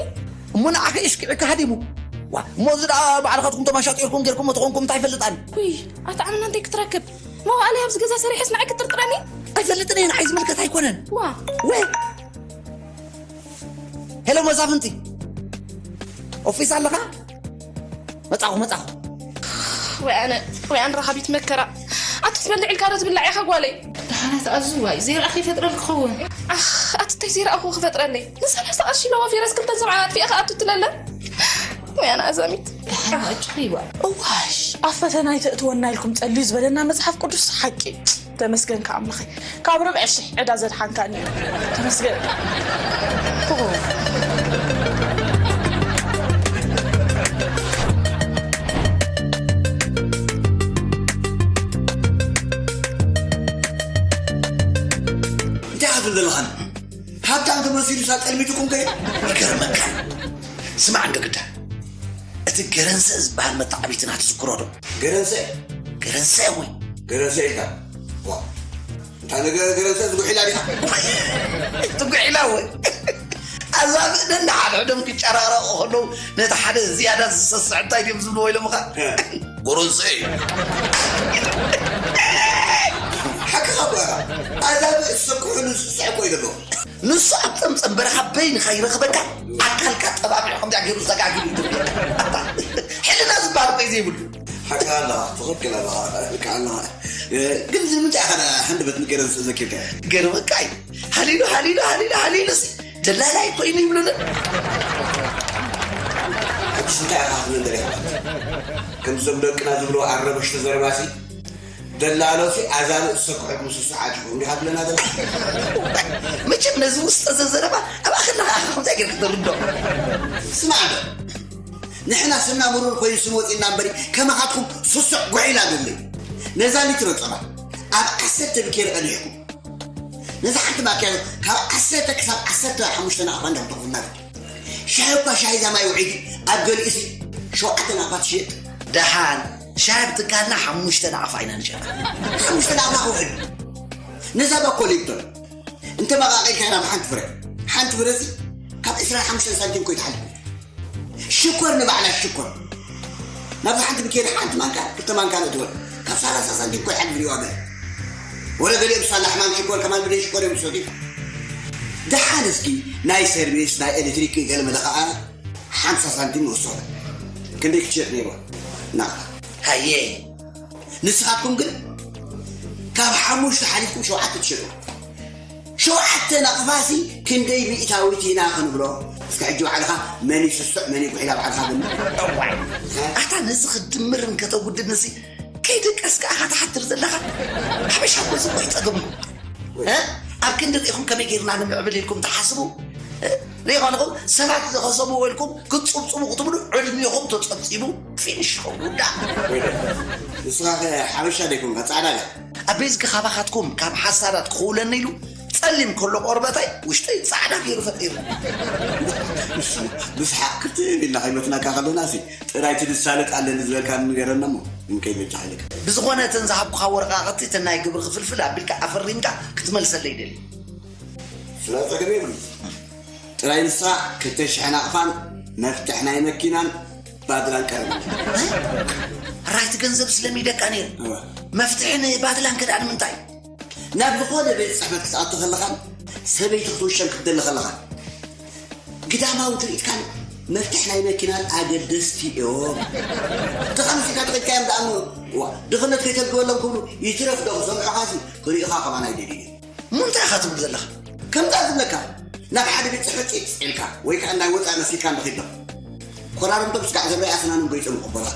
እሞ ንዓኺ እሽኪዕካ ሃዲሙ። ዋ፣ እሞ እዚ ደኣ ባዕልኻትኩም ተማሻጢርኩም ጌርኩሞ ተኾንኩም እንታይ ይፈልጥ ኣነ? ውይ፣ ኣታ ዓምና እንታይ ክትረክብ? መዋእለይ ኣብዚ ገዛ ሰሪሐስ ንዓይ ክትጥርጥረኒ? ኣይፈልጥን እየ፣ ንዓይ ዝምልከት ኣይኮነን። ዋ። ወይ። ሄሎ መሳፍንቲ፣ ኦፊስ ኣለኻ? መጻኹ፣ መጻኹ። ወይ ኣነ፣ ወይ ኣነ ረኻቢት መከራ። ኣቲ ትበልዕ ኢልካ ዶ ትብላዕ ኢኻ ጓለይ? ደሓናት ኣዙ ዋይ፣ ዘይረኣኽ ይፈጥረል ክኸውን። ኣኽ፣ ኣቲ እንታይ ዘይረኣኹ ክፈጥረለይ? ንሰላሳ ቅርሺ ለዋፌረስ ክልተን ሰብዓን ኣጥፊኤ ከኣ ኣቱ ትለለ? ወይ ኣነ ኣዛሚት። ደሓን ኣጭኺ ዋይ። እዋሽ፣ ኣብ ፈተና ኣይተእትወና ኢልኩም ጸልዩ ዝበለና መጽሓፍ ቅዱስ ሓቂ። ተመስገን ከኣ ኣምላኸይ። ካብ ርብዒ ሽሕ ዕዳ ዘድሓንካኒ። ተመስገን። እንታይ ክትብል ዘለኻን? ሃብታም ተመሲሉ ሳብ ጠልሚቱኩም ከ? ይገርመካ። ስማዕ እንዶ ግዳ። እቲ ገረንሰ ዝበሃል መተዓቢትና ትዝክሮ ዶ? ገረንሰ? ገረንሰ ወይ? ገረንሰ ኢልካ? ዋ። እታ ነገር ገረንሰ ዝጉሒላ ዲኻ? ትጉሒላ ወይ? ኣዛብእ ነንሓድሕዶም ክጨራረቑ ከለዉ ነቲ ሓደ ዝያዳ ዝሰስዕ እንታይ ድዮም ዝብልዎ ኢሎምኻ? እ። ጎረንሰ እዩ። ሓቅኻ እኮ ኢኻ። ኣዛብእ ዝሰክሑሉ ዝስስዕ እኮ እዩ ዘለዎ። ንሱ ኣብ ጸምጸም በረኻ በይንኻ ይረኽበካ፣ ኣካልካ ጠባቢዑ ከምዚኣ ገይሩ ዘጋጊሉ ይድርብየካ። ኣታ፣ ሕልና ዝበሃል እኮ እዩ ዘይብሉ። ሓቅኻ ኣለኻ፣ ትኽክል ኣለኻ፣ ልክዕ ኣለኻ። እ፣ ግን እዚ ንምንታይ ኢኻ ደኣ ሃንደበት ንገረንሰ ዘኪርካዮ? ገርመካ እዩ። ሃሊሉ፣ ሃሊሉ፣ ሃሊሉ፣ ሃሊሉሲ ደላላይ ኮይኑ ይብሉኒ። ሕጂስ እንታይ ኢኻ ክትብል ደሊኻ? ከምዞም ደቅና ዝብልዎ ኣረበሽቲ ዘረባሲ፣ ደላሎሲ ኣዛብእ ዝሰክሑ ምስ ስሱዓት ኢኹም ዲኻ ትብለና ዘለኻ? መቸም ነዚ ውስጠ ዘዘረባ ኣብኣ ከለኻ ኢኻ ከምዚኣ ጌርካ ተርድኦ። ስማዕ ዶ፣ ንሕና ስና ምሩር ኮይኑ ስም ወፂእና እምበሪ ከማኻትኩም ስሱዕ ጉሒላ ዶ ኣሎ? ነዛ ሊትሮ ጸባ ኣብ ዓሰርተ ብኬሪ ቀዲሕኩም፣ ነዛ ሓንቲ ማኪያቶ ካብ ዓሰርተ ክሳብ ዓሰርተ ሓሙሽተ ናቕፋ እንዳኹተኹምና። ሻሂ እኳ ሻሂ እዛ ማይ ውዕይቲ ኣብ ገሊኡሲ ሸውዓተ ናቕፋ ትሽየጥ። ደሓን ሻሂ ብትካልና ሓሙሽተ ናቕፋ ኢና ንሸጣ። ሓሙሽተ ናቕፋ ክውዕል። ነዛ ባኮ ሊፕቶን እንተ መቓቒልካ ናብ ሓንቲ ፍረ፣ ሓንቲ ፍረሲ ካብ ዕስራን ሓሙሽተን ሳንቲም እኮ ይትሓልፍ። ሽኮር ንባዕላ ሽኮር። ናብዛ ሓንቲ ብኬሪ ሓንቲ ማንካ፣ ክልተ ማንካ ንእትወል። ካብ ሰላሳ ሳንቲም እኮ ይሓልፍ እዩ ዋጋ። ወረ ገሊኦም ሳላ ሕማም ሽኮር ከማን ብደይ ሽኮር እዮም ዝሰትዩ። ደሓን እስኪ ናይ ሰርቪስ፣ ናይ ኤሌክትሪክ ገለ መለ ኸዓ ሓምሳ ሳንቲም ንወስዶ። ክንደይ ክትሸጥ ነይርዋ? ናቕፋ። ሃየ። ንስኻትኩም ግን ካብ ሓሙሽተ ሓሊፍኩም ሸውዓተ ትሸጡ። ሸውዓተ ናቕፋሲ ክንደይ ሚእታዊት ኢና ክንብሎ? እስከ ሕጂ ባዕልኻ መን እዩ ስሱዕ፣ መን እዩ ጉሒላ ባዕልኻ ግን? እዋይ፣ ኣታ ነዚ ክትድምርን ከተጉድልንሲ ከይደቀስካ ኢኻ ትሓትር ዘለኻ። ሓበሻ እኮ እዚ እኮ ይጸገምኩም። እ? ኣብ ክንዲ ርኢኹም ከመይ ጌርና ንምዕብል ኢልኩም ትሓስቡ? እ? ርኢኻ ኣለኹም ሰባት ዝኸሰብዎ ኢልኩም ክትጽብጽቡ ክትብሉ ዕድሜኹም ተጸብጺቡ ፊኒሽ ይኸውን ውዳእ። ወይለ፣ ንስኻ ኸ ሓበሻ ዶ ኣይኮንካ? ጻዕዳ ዶ? ኣብ ቤዝጊ ካባኻትኩም ካብ ሓሳዳት ክኽውለኒ ኢሉ ጸሊም ከሎ ቆርበተይ ውሽጠይ ጻዕዳ ገይሩ ፈጢሩ። ንስሓቕ ክትብል ኢልና ከይመትናካ ከለና ሲ ጥራይ እቲ ዝሳለጥ ኣለኒ ዝበልካ ንገረና እሞ እንከይበጃ ሓይልካ። ብዝኾነ እተን ዝሃብኩኻ ወረቓቕቲ እተን ናይ ግብሪ ክፍልፍል ኣቢልካ ኣፈሪምካ ክትመልሰለይ ይደሊ። ስለ ጸገም የብሉ። ጥራይ ንስኻ ክልተ ሽሕ ናቕፋን መፍትሕ ናይ መኪናን ባድላን ቀረብ። ራይት ገንዘብ ስለሚደካ ነይሩ። እዋ። መፍትሒ ንባድላን ከዳን ምንታይ? ናብ ዝኾነ ቤት ጽሕፈት ክትኣቱ ከለኻን ሰበይቲ ክትውሸን ክትደሊ ከለኻን ግዳማዊ ትርኢትካን መፍትሕ ናይ መኪናን ኣገደስቲ እዮም። ተኻምሲካ ተኸድካዮም ደኣ እሞ፣ ዋ፣ ድኽነት ከይተልግበሎም ክብሉ ይትረፍ ዶ ክሰምዑኻሲ ክርእዩኻ ከማን ኣይደልዩን እዮም። እሞ እንታይ ኢኻ ትብል ዘለኻ? ከምዛ ዝብለካ፣ ናብ ሓደ ቤት ጽሕፈት ጺጽ ኢልካ ወይ ከኣ ናይ ወጻኢ መሲልካ ንኺድ ዶ? ኮራርምቶም ስጋዕ ዝረኣይ ኣስናኖም ገይጾም ይቕበሉኻ።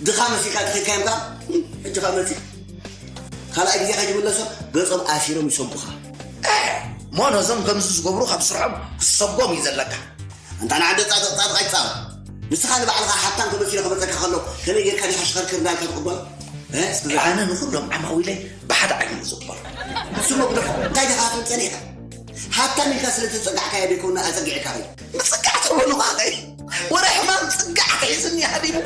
ድኻ መሲልካ ተኺድካዮም ከኣ፣ እም፣ ሕጂ ከኣ መጺኡ። ካልኣይ ግዜ ከይትምለሶ ገጾም ኣሲሮም ይሰጉኻ። እሞ ነዞም ከምዚ ዝገብሩ ካብ ስርሖም ክሰጎም እዩ ዘለካ። ኣንታ ንዓደ ጻድቕ ጻድቕ ኣይትጻወት። ንስኻ ንባዕልኻ ሃብታም ተመሲሉ ክመጸካ ከሎ ከመይ ጌርካ ዲኻ ሽኸርክር እንዳልካ ትቕበሎ? እ? እስኪ ዘ- ኣነ ንኹሎም ዓማዊለይ ብሓደ ዓይኒ እዩ ዝቕበሎ። ንሱ መጉደፎ እንታይ ዲኻ ትምጸኒ ኢኻ? ሃብታም ኢልካ ስለ ዝተጸጋዕካዮ ደይኮነ ኣጸጊዕካ ኸይ? ምጽጋዕ ተበሉኻ ኸይ? ወረ ሕማም ጽጋዕ ተሒዝኒ ሓዲሙ።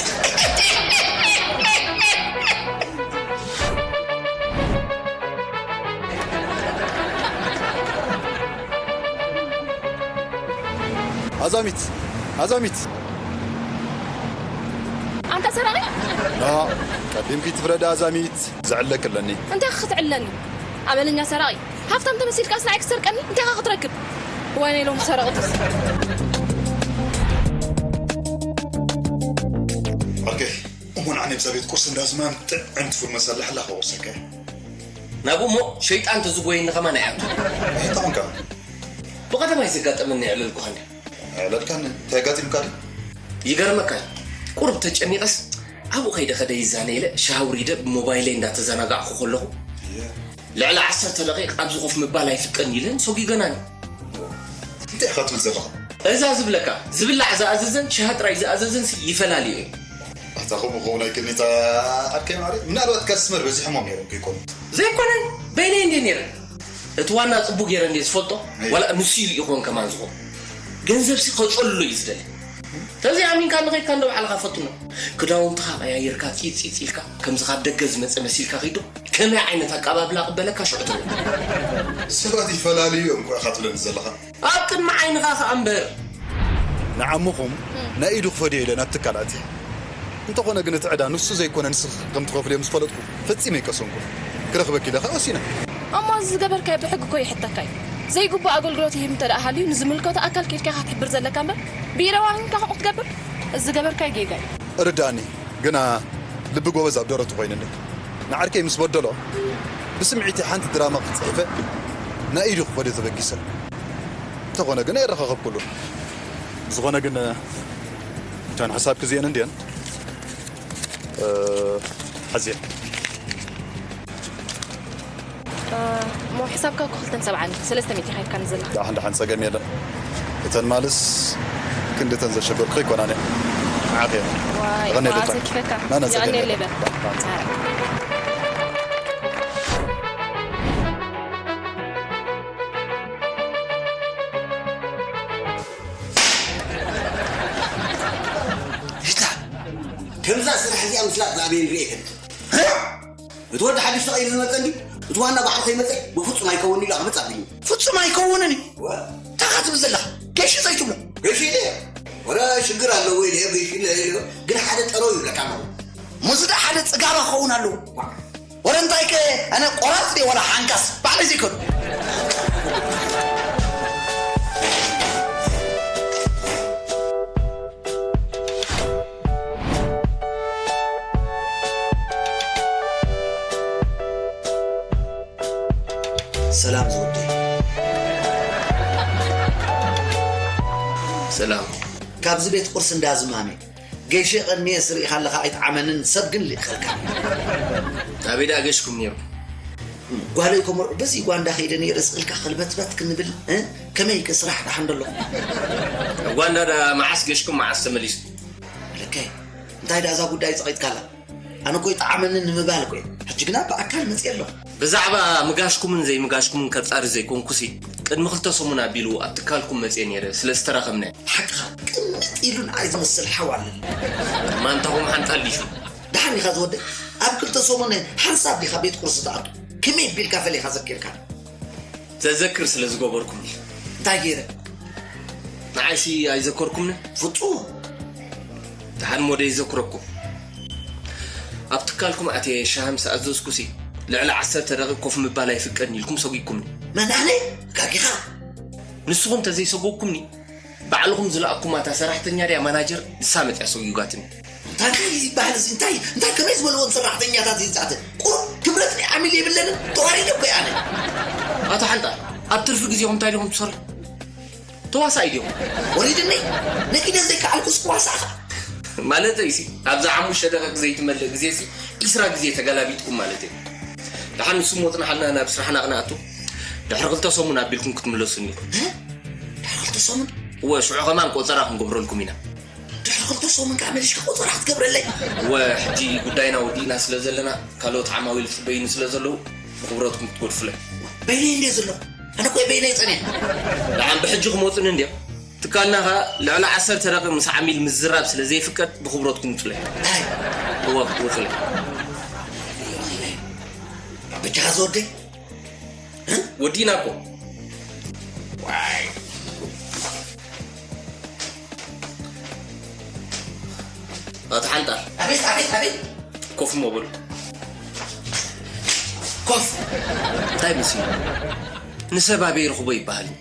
ኣዛሚት! ኣዛሚት! ኣንታ ሰራቒ! ና፣ ቀዲምኪ ትፍረዲ ኣዛሚት፣ ዘዕለኪ ኣለኒ። እንታይ ክትዕለኒ? ኣመለኛ ሰራቒ! ሃብታም ተመሲልካስ ንዓይ ክትሰርቀኒ? እንታይ ኢኻ ክትረክብ? ዋይ ናይ ሎም ሰረቕትስ! ኦኬ፣ እሞ ንዓኒ ብዛ ቤት ቁርሲ እንዳ ዝማም ጥዕምቲ ፉል መሰላ ሕላ ከቑርሰካ። ናብኡ እሞ ሸይጣን ተዝጎየኒ ከማን ኣይኣቱ። እንታይ ኾንካ? ብቐደማይ ዘጋጠመኒ የዕለልኩኻ እንድዩ። ኣዕለልካኒ፣ እንታይ ኣጋጢሙካ ድዩ? ይገርመካ እዩ። ቁሩብ ተጨኒቐስ ኣብኡ ከይደ ከደ ይዛነ ኢለ ሻሂ ኣውሪደ ብሞባይለይ እንዳተዘናጋዕኩ ከለኹ፣ እየ። ልዕሊ ዓሰርተ ደቂቕ ኣብዚ ኮፍ ምባል ኣይፍቀድን ኢለን ሰጒገናኒ። እንታይ ኢኻ ትብል ዘለኻ? እዛ ዝብለካ፣ ዝብላዕ ዝኣዘዘን ሻሂ ጥራይ ዝኣዘዘንሲ ይፈላልዮ እዩ። ኣታ ከምኡ ክኸውን ኣይክእልን እዩ፣ ኣታ ዓርከይ ማዕረ። ምናልባት ካስትመር በዚሖሞም ነይሮም ከይኮኑ። ዘይኮነን፣ በይነይ እንድየ ነይረ። እቲ ዋና ጽቡቕ ገይረ እንድየ ዝፈልጦ፣ ኣይ። ዋላ ንሱ ኢሉ ይኾን ከማን ዝኾን። ገንዘብሲ ከጸሉ እዩ ዝደሊ። ተዘይኣሚንካ ንኸይድካ እንዶ ባዕልኻ ፈትኖ። ክዳውንትኻ ቀያይርካ ጺጽ ጺጽ ኢልካ፣ ከምዚ ካብ ደገ ዝመጸ መሲልካ ከይዶ፣ ከመይ ዓይነት ኣቀባብላ ቅበለካ ሽዑ ትርኢ። ሰባት ይፈላለዩ እዮም እኮ ኢኻ ትብለኒ ዘለኻ። ኣብ ቅድሚ ዓይንኻ ኸኣ እምበር። ንዓሙኹም ናይ ኢዱ ክፈድዮ ኢለ ናብ ትካል ኣትየ። እንተኾነ ግን እቲ ዕዳ ንሱ ዘይኮነ ንስኺ ከም ትኸፍልዮ ምስ ፈለጥኩ ፈጺመ ኣይቀሰንኩን። ክረኽበኪ ኢለ ኸኣ ወሲነ። እሞ እዚ ዝገበርካዮ ብሕጊ እኮ ይሕተካ እዩ። ዘይግቡእ ኣገልግሎት ይህብ እንተ ደኣ ሃልዩ ንዝምልከቶ ኣካል ኬድካ ኢኻ ክትሕብር ዘለካ እምበር ብኢረዋ ሂንካ ከምኡ ክትገብር እዚ ዝገበርካዮ ጌጋ እዩ። ርድኣኒ። ግና ልቢ ጎበዝ ኣብ ደረቱ ኮይንለይ። ንዓርከይ ምስ በደሎ፣ ብስምዒተይ ሓንቲ ድራማ ክጽሕፈ ናይ ኢዱ ክኸዶ ተበጊሰ። እንተኾነ ግን ኣየረኻኸብኩሉን። ብዝኾነ ግን፣ እተን ሓሳብኪ እዚአን እንድየን፣ እ፣ ሓዝየን። እ፣ እሞ ሕሳብካ እኮ ክልተን ሰብዓን፣ ሰለስተ ሚእቲ ኢኻ ሂብካኒ ዘለኻ። ደሓን፣ ደሓን፣ ጸገም የለን። እተን ማልስ ክንድተን ዘሸገርኩ ኣይኮናን እየን። ንዓኺ እየን። ዋይ፣ የቐንየለይ። ዋ፣ ኣሰኪፈካ። ና፣ ና፣ ጸገም የቐንየለይ የለን። በል። ና፣ ና፣ ጸገም። ኣይ። ሪታ፣ ከምዛ ስራሕ እዚኣ ምስላጥ ዝኣበየን ርእየ ኣይፈልጥን። እቲ ወዲ ሓድሽ ተቐይሩ ዝመጸ እንድዩ፣ እቲ ዋና ባዕሉ ከይመጸ ብፍጹም ኣይከውንን ኢሉ ኣቕብጽ ኣቢሉ። ፍጹም ኣይከውንን እዩ። ወ- እንታይ ኢኻ ትብል ዘለኻ? ገይሹ ዘይትብሎ። ገይሹ ኢለ። ወረ ሽግር ኣለዎ ኢለ፣ ገይሹ ኢለ፣ ኢለ። ግን ሓደ ጠረው ይብለካ ኣለዎ። ሙዚ ደኣ ሓደ ጽጋባ ክኸውን ኣለዎ። ዋ። ወረ እንታይ ከ ኣነ ቆራጽ ድየ ዋላ ሓንካስ? ባዕለይ ዘይከዱ። ሰላም ዝወደይ። ሰላም። ካብዚ ቤት ቁርሲ እንዳ ዝማሜ ገይሸ ቀንየስ ርኢኻ ኣለኻ ኣይጥዓመንን፣ ሰብ ግን ልኢኸልካ። ኣበይ ደኣ ገሽኩም ነይሩ? ጓለይ ኮመርዑ በዚ ጓንዳ ከይደ ነይረ ስእልካ ከልበትበት ክንብል፣ እ? ከመይ ከ ስራሕ ደሓን ደሎ? ጓንዳ ደኣ መዓስ ገሽኩም መዓስ ተመሊሱ? ለከይ፣ እንታይ ደኣ እዛ ጉዳይ ጸቒጥካላ? ኣነ እኮ ይጠዓመኒ ንምባል እኮ እየ። ሕጂ ግና ብኣካል መፅየ ኣለኹ። ብዛዕባ ምጋሽኩምን ዘይምጋሽኩምን ከጻሪ ዘይኮንኩሲ፣ ቅድሚ ክልተ ሰሙን ኣቢሉ ኣብ ትካልኩም መፅየ ነይረ፣ ስለ ዝተራኸብና። ሓቅኻ፣ ቅምጥ ኢሉ ንዓይ ዝመስል ሓው ኣለኒ። ማንታኹም ሓንጣል ዲሹ? ደሓን ኢኻ ዝወደይ? ኣብ ክልተ ሰሙን ሓንሳብ ዲኻ ቤት ቁርሲ ትኣቱ? ከመይ ቢልካ ፈሊኻ ዘኪርካ? ዘዘክር ስለ ዝገበርኩምኒ። እንታይ ገይረ? ንዓይሲ ኣይዘከርኩምንን? ፍጹም። ደሓን ሞደ ይዘክረኩም። ኣብ ትካልኩም ኣትየ ሻሂ ምስ ኣዘዝኩሲ፣ ልዕሊ ዓሰርተ ደቂቕ ኮፍ ምባል ኣይፍቀድን ኢልኩም ሰጒግኩምኒ። መን ኣነ? ጋጊኻ። ንስኹም ተዘይሰጎግኩምኒ፣ ባዕልኹም ዝለኣኩማ እታ ሰራሕተኛ ድያ ማናጀር፣ ንሳ መጽያ ሰጒጋትኒ። እንታይ ይበሃል እዚ? እንታይ፣ እንታይ ከመይ ዝበልዎን ሰራሕተኛታት ይዛተ? ቁሩብ ክብረት ናይ ዓሚል የብለንን፣ ተዋሪደ እኮ እየ ኣነ። ኣቶ ሓንጣ፣ ኣብ ትርፊ ግዜኹም እንታይ ዲኹም ትሰርሑ? ተዋሳኢ ዲኹም? ወሪድኒ፣ ነጊደ ዘይከኣልኩስ ክዋሳእኻ። ማለተይሲ፣ ኣብዛ ሓሙሽተ ደቂቕ ዘይትመልእ ግዜሲ፣ ዒስራ ግዜ ተገላቢጥኩም ማለት እዩ። ደሓን ንስም ወጽናሓልና ናብ ስራሕና ክነኣቱ፣ ድሕሪ ክልተ ሰሙን ኣቢልኩም ክትምለሱኒ ኢኹም። እ? ድሕሪ ክልተ ሰሙን? እወ፣ ሽዑ ከማን ቆጸራ ክንገብረልኩም ኢና። ድሕሪ ክልተ ሰሙን ከኣ መሊስካ ቆጸራ ክትገብረለይ? እወ፣ ሕጂ ጉዳይና ወዲእና ስለ ዘለና፣ ካልኦት ዓማዊል ክጽበዩኒ ስለ ዘለዉ፣ ብኽብረትኩም ክትገድፉለይ። በይነይ እንድየ ዘለኹ። ኣነ እኮ በይነይ ጸኒሐ። ደሓን ብሕጂ ክመጹኒ እንድዮም። ትካልና ኸኣ ልዕሊ ዓሰርተ ደቂቕ ምስ ዓሚል ምዝራብ ስለ ዘይፍቀድ፣ ብኽብረትኩም ውጹለይ። እንታይ? እወ፣ ውጹለይ። በጃኻ ዝወደይ? ወዲእና እኮ። ዋይ። ኣቶ ሓንጣል። ኣቤት፣ ኣቤት፣ ኣቤት። ኮፍ እሞ በሉ። ኮፍ። እንታይ መሲሉ? ንሰብ ኣበይ ይረኽቦ ይበሃል እዩ።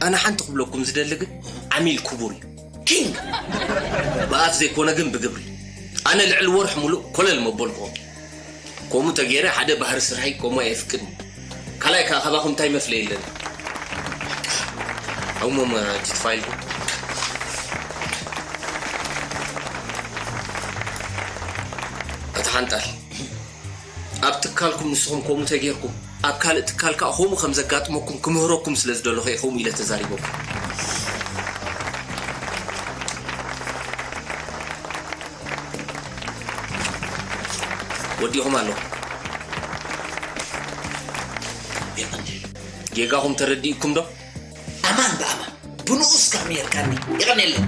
ኣነ ሓንቲ ክብለኩም ዝደሊ ግን፣ ዓሚል ክቡር እዩ። ኪንግ። ብኣፍ ዘይኮነ ግን ብግብሪ። ኣነ ልዕሊ ወርሒ ሙሉእ ኮለል መበልኩኹም። ከምኡ ተገይረ ሓደ ባህሪ ስርሐይ ከምኡ ኣየፍቅድን። ካልኣይ ከኣ ካባኹም እንታይ መፍለይ የለን። ኣውሞም ጅት ፋይልኩም። ኣታ ሓንጣል። ኣብ ትካልኩም ንስኹም ከምኡ ተጌርኩም፣ ኣብ ካልእ ትካል ከኣ ከምኡ ከም ዘጋጥመኩም ክምህረኩም ስለ ዝደለኹ እየ ከምኡ ኢለ ተዛሪበኩም። ወዲኹም ኣለኹም። ጌጋኹም ተረዲእኩም ዶ? ኣማን ብኣማን ብንኡስ ካብ ነርካኒ። የቐንየለይ።